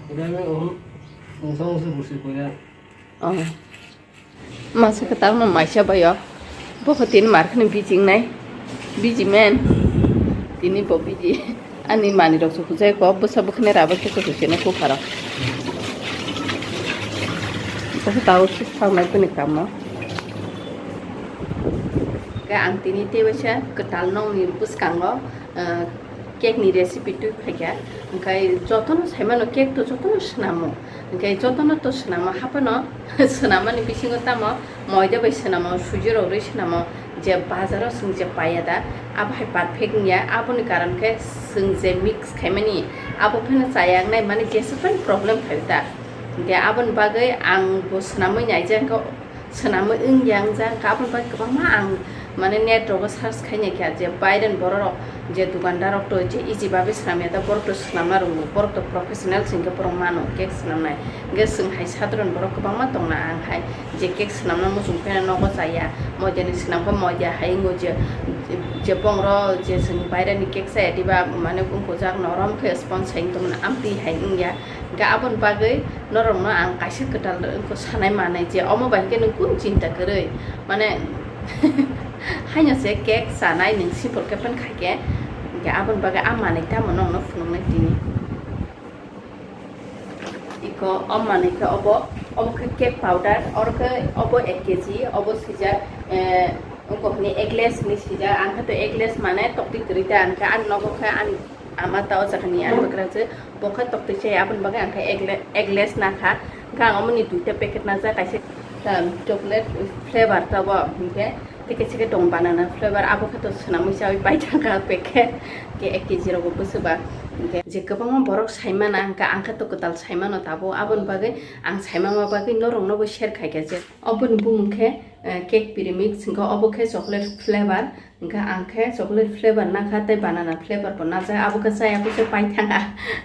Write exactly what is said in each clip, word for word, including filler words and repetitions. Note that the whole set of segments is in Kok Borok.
Oh. Masa kwtal no maisa bai o. Bo kho tini mar khani bijing nai. Biji men. Tini bo biji. Ani mani rok se hujai ko. Bwsa bwkhani raba khe se hujai nai kupharo. Bo kho tao suk thang nai bini kam no. Khe ang tini tei waisa kwtal nokni bwskango, ah, cake ni recipe twi phaikha. Hwnkhe jotono saimano cake to jotono swnamo. Hwnkhe jotono to swnamo, haphano swnamani bisingo tamo moida bai swnamo, suji rok rwi swnamo, je bazaro chwng je paiya da, abo hai perfect wngya. Aboni karon khe chwng je mix khaimani, abo phano chaya wngnai, mani jesaphano problem phaio da. Hwnkhe aboni bagwi ang bo swnamwi naijak, hwnkhe swnamwi wngya wngjak, hwnkhe aboni bagwi kwbangma ang mane net rogo search khaina khe, je baireni borok rok, je dukandar rok to je easy babe swnamya da, borok to swnamna rwngo, borok to professional se hwnkhe borok mano cake swnamnai. Hwnkhe chwng hai sadharon borok kwbangma tongna, ang hai je cake swnamna muchung pheno nogo chaya, moidani swnam khe moida hai wngo, je, je bongro je chwng baireni cake chaya diba mane wngkujak norom khe sponge hai wng tongmani amtwi hai wngya. Hwnkhe aboni bagwi norokno ang kaisa kwtal wngkha sanai manai je omo bai khe nwng kunu chinta kwrwi, mane, haino se cake chanai nwng simple khe phano khai khe, hwnkhe aboni bagwi a manwi tamo nokno phunuknai tini. Iko o manwi khe obo, obo khe cake powder, oro khe obo ek kg, obo swijak, eh, wngkha hwnwi eggless hwnwi swijak, ang khe to eggless mane toktwi kwrwi ta, ang khe ani nogo khe ani ama ta o jaga ni ang bwkrajwk. Bo khe toktwi chaya, aboni bagwi ang khe eggle-, eggless nakha. Hwnkhe ang omoni duita packet najak, kaisa, um, chocolate flavor tabo, hwnkhe tei kaisa khe tong banana flavor, abo khe to swnamwi chawi paithangkha packet. Hwnkhe ek kg rogo bwswba. Hwnkhe je kwbangma borok saimana, hwnkhe ang khe to kwtal saimano tabuk, aboni bagwi ang saimangma bagwi norokno bo share khaikha je. Oboni bumung khe, eh, cake premix, hwnkhe obo khe chocolate flavor. Hwnkhe ang khe chocolate flavor nakha tei banana flavor bo najak, abo khe chaya khe se paithangkha.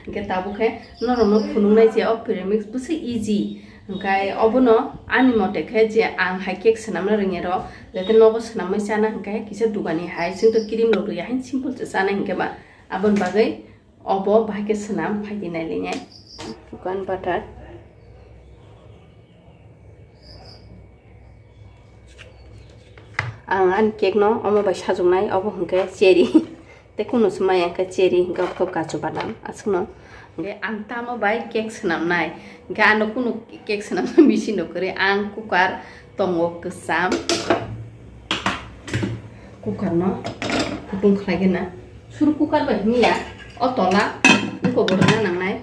Hwnkhe tabuk khe norokno phunuknai je o premix bwswk easy. Hwnkhe obono ani mote khe je ang hai cake swnamna rwngya rok, jate nogo swnamwi chana hwnkhe kisa dukani hai, chwng to cream rok rwya hai simple se chanai hwnkhe ba. Aboni bagwi obo bahai khe swnam phaidi nailinai. Dukan butter. Ang ani cake no omo bai sajoknai, obo hwnkhe cherry. Tei kunu se maya hwnkhe cherry, hwnkhe obo khe kaju badam aswkno. Hwnkhe ang tamo bai cake swnamnai, hwnkhe ano kunu cake swnamnai machine rok kwrwi, ang cooker tongo kwcham. Cooker no kutung khlai gana. Suru cooker bai himya, o tola wngkok bo rwna nangnai.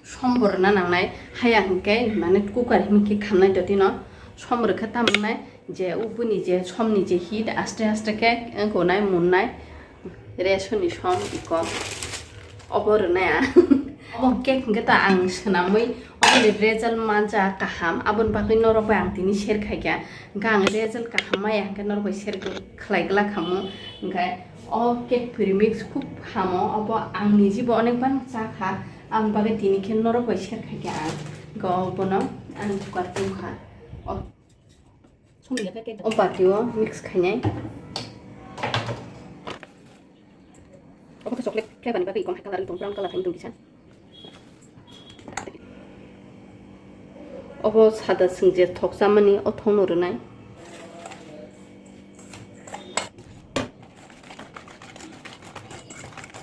Som bo rwna nangnai, haya hwnkhe mane cooker himkhe khamnai totino som rwkha tamo wngnai je ubuni je somni je heat aste aste khe gonai munnai, resoni som iko obo rwnai ang. Obo cake hwnkhe ta ang swnamwi oboni result manja kaham, aboni bagwi norok bai ang tini share khaikha. Hwnkhe ang result kaham maya hwnkhe norok bai share khlai glak khamu. Hwnkhe o cake premix khub hamo, obo ang nijibo onek bar chakha. Ang bagwi tini khe norok bai share khaikha ang. Go bono ang cooker tongkha. O, o bati o mix khainai. Obo khe chocolate flavor ni bagwi tong, hai color tong, brown color hai tong kisa. Obo sada sing je thok chamani o thok no rwnai.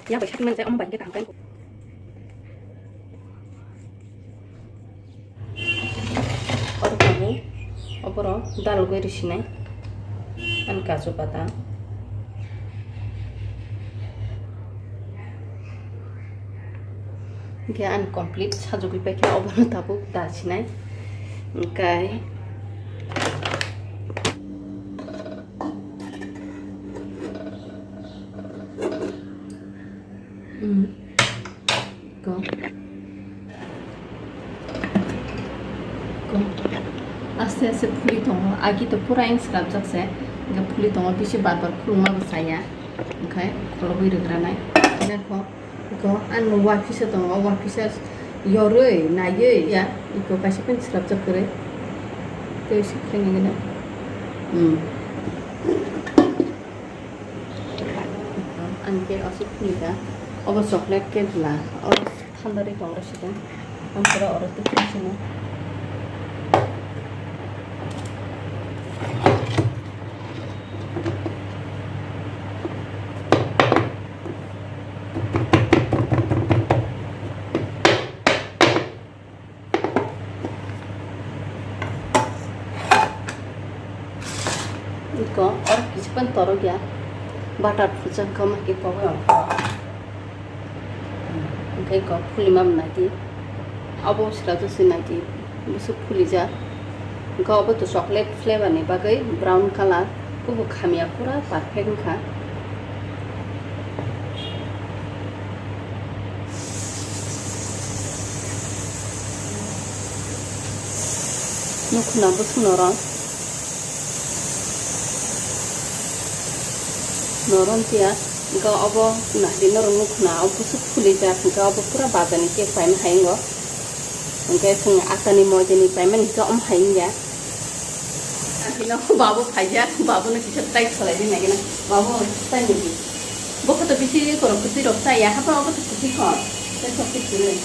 Ya bai sakni manjak, omo bai hwnkhe kaham khe. Oro tongo, oboro dalgwi risinai. Ani kaju badam. Hwnkhe ani complete sajagwi paikha, obono tabuk dalsinai. Hwnkhe Hmm. Go. Go. Aste aste phuli tongo. Agi to pura eng swrapjak se. Hwnkhe phuli tongo, bisi bar bar khuluma bo chaya. Hwnkhe kholobwi rwgranai. Hwnkhe kho, kho, ang no waphisa tongo. O waphisa yorwi, naiwi ya. Iko kaisa pen swrapjak kwrwi. Tei se khaina gana. Hmm. Ang khe aswk phunukha. Obo chocolate cake bwla. Oro thandari tongo sida. Ang pura oro tukhum sino. Iko oro kisa pan torok ya. Butter phulsa kha ma ke kok ya. Hingke iko phulima nai di. Abo sila to si nai di. Busuk phulijak. Hingke abo to chocolate flavor ni bagwi brown color. Kubu khamya pura perfect wngkha. Nukhuna bwswk norom, norom tiya, hingke obo nahdi norok nukhuna, o bwswk phulijak, hingke obo pura bazar ni cake paima hai wngo, hingke chwng atta ni moida ni paimani hingke omo hai wngya. Ang tino babu phaijak, babu no kisa try khlai di nai gana. Babu, try nai di. Bo khato bisi korok kwtwi rok chaya, hapra obo to kwtwi kho. Tei sok khe kwrwi.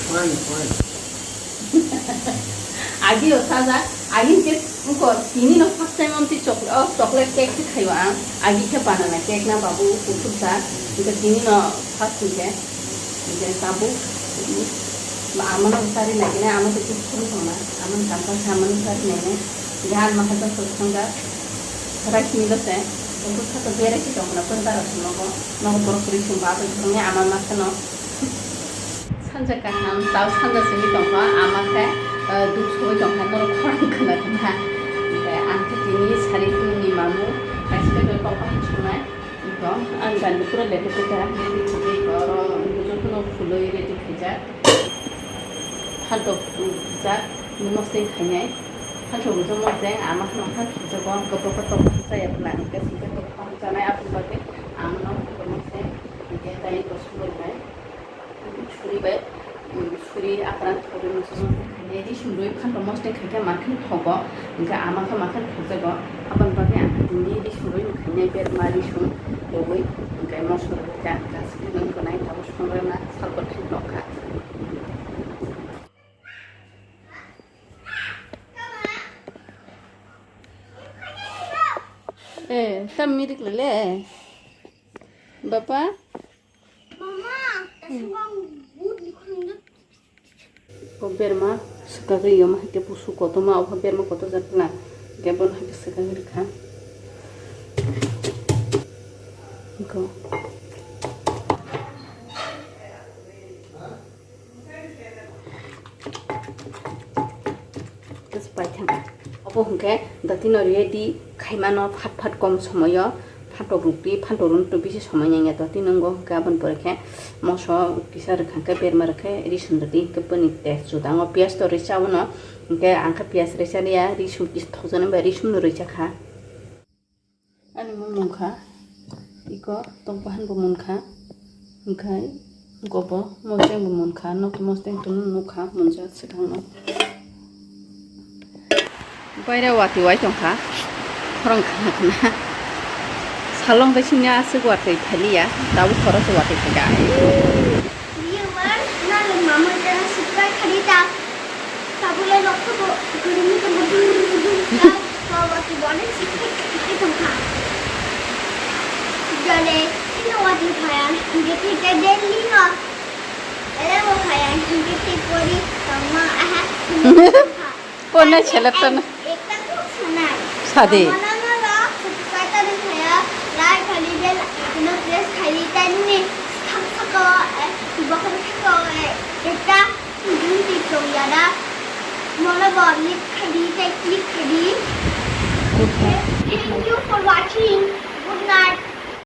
Fine, fine. Agi o sajak, agi khe wngkor tini no first time amtwi chok-, o chocolate cake khe khaio ang. Agi khe banana cake na babu kuthuk jak. Hingkhe tini no first hingkhe. Hingke tabuk, ba amano sari naikhe, ama to kuk khum thangna, amani kampal khe amano sari naikhe. Hingke ang makha jang soi thangkha, rice mill o se, tongkha kha to berai se tongkha na, phone dara se nogo, nogo borok kwrwi songkha, aboni thangwi ama ma kheno. Sanja kaham, tao sanja simi tongkha, ama khe, eh, duk sogwi tongkha, norok khorang khna tongkha. Hingke ang khe tini sari ni mamu, kaisa khe tongkha hwn songnai. Iko, ang gani pura lete peka, ready khogwi iko, oro jotono phulwi ready khaijak. Phaltok rijak, mosdeng khainai. Phaltok rijak mosdeng, ama kheno phaltok rijak, bo ang khe bokhorok chaya bwla, ang khe singkhe bokhorok chanai, aboni bagwi ang no phaltok mosdeng, hingkhe tei iko sumui bai. Suri bai, um, suri apran thori mosdeng khainai, risum rwi phanto mosdeng khaikhe mankhe thogo, hingkhe ama khe mankhe thokjago. Aboni bagwi ang tini risum rwi khainai berma risum rwi, hingkhe moso rwi jak jak sini nang tonai tabuk songrwna salko thik nokha. Eh, tam mirik lele. Bapa? Mama, tasuk ang but likhun. Ko berma swkagwi yoma hai khe busu kotorma, o berma kotor jak na, hingkhe bono hai khe swkagwi rwkha. Ko. Obo hwnkhe datino ready khaimano phat phat kom somoio phantok rwdi, phantok rwno bisi somoi nangya datino wngkha. Aboni pore khe moso kisa rwkha khe berma rwkhe risum rwdi hwnkhe boni test juda wngo. Piyaj to risa uno hwnkhe ang khe piyaj risa liya, risum kisa thokjaknai bai risum no risa kha. Ani mung mungkha, iko tokbahan bo munkha, hwnkhe gobo mosdeng bo munkha, nok mosdeng tunu nukha, munjak swkangno. Baire watwi wai tongkha, khorang khna khna. Salong bai sini aswk watwi thaliya, tabuk khoroksa watwi thaka. Viewers, nang mama jana subscribe khadi ta. Tabule nokto bo gurimi tongbo dum dum dum. Baba ki bone sikhe sikhe tongkha. Jale ino wati phaya, hingke theke Delhi no. Ele bo phaya, hingke thek pori tongma aha. Kona chela tana. Ekta kok sanai. Sadi. Mama nang lo subscribe ta phaya, like khali bell icon press khali tani. Thang thako, eh, bakal thako, eh, ekta. Beauty tong yada. Mono bo click khadi, tei click khadi. Thank you for watching. Good night.